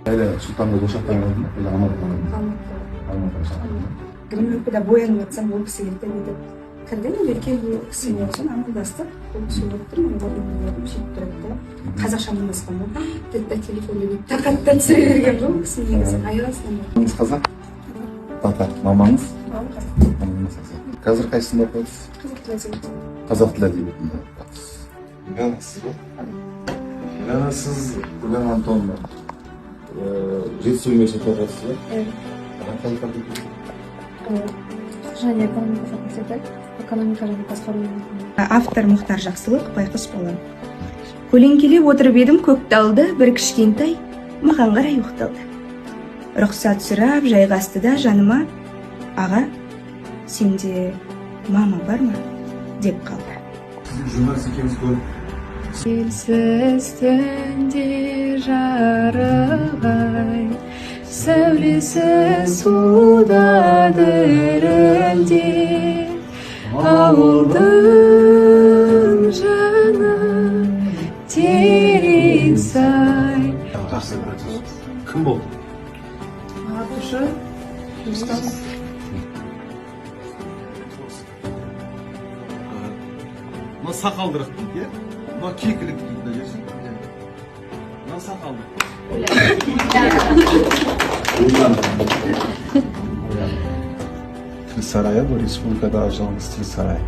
Ләйлә Сұлтанды осы жақтан алдың ба или Алматыдан алдың ба? Алматыда. Алматыдан шақырдың ба? Гримеркада боянып жатсам, ол кісі келді, бүйтіп кірді. Енді үлкен кісі болған соң амандастық. Ол кісі отыр, мен орнымнан тұрдым. Сөйтіп тұрады да, қазақша амандасқан ғой деді да, телефонды бүйтіп тақады да, түсіре берген ғой. Ол кісі негізі аяқ астынан. Мамаңыз қазақ, татар, мамаңыз? Мамам қазақ. Мамаңыз қазақ. Қазір қайсысында оқып жатырсыз? Қазақ тілі әдебиеті. Қазақ тілі әдебиетінде оқып жатырсыз. Ульяна, сіз ба? Ульяна, сіз, Ульяна Антоновна, Жетісу университетінде оқып жатырсыз ба? Иә. Қай факультетте? Және экономика факультеті, экономика және басқару. Автор Мұхтар Жақсылық. Байқұс балам. Көлеңкелеп отырып едім көк талды, бір кішкентай маған қарай оқталды. Рұқсат сұрап жайғасты да жаныма, «Аға, сенде мама бар ма?» деп қалды. Сіздің журналист екеніңізді көріп. Желсіз түнде жарық ай сәулесі суда дірілдеп, ауылдың жаны терең сай. Жақсы. Кім болды? Ағартушы, ұстаз. Мына сақалдырық дейді, иә, мына кекілік дейді, мына жерде мына сақалдырық. Тіл сарайы, бұл республикадағы жалғыз тіл сарайы.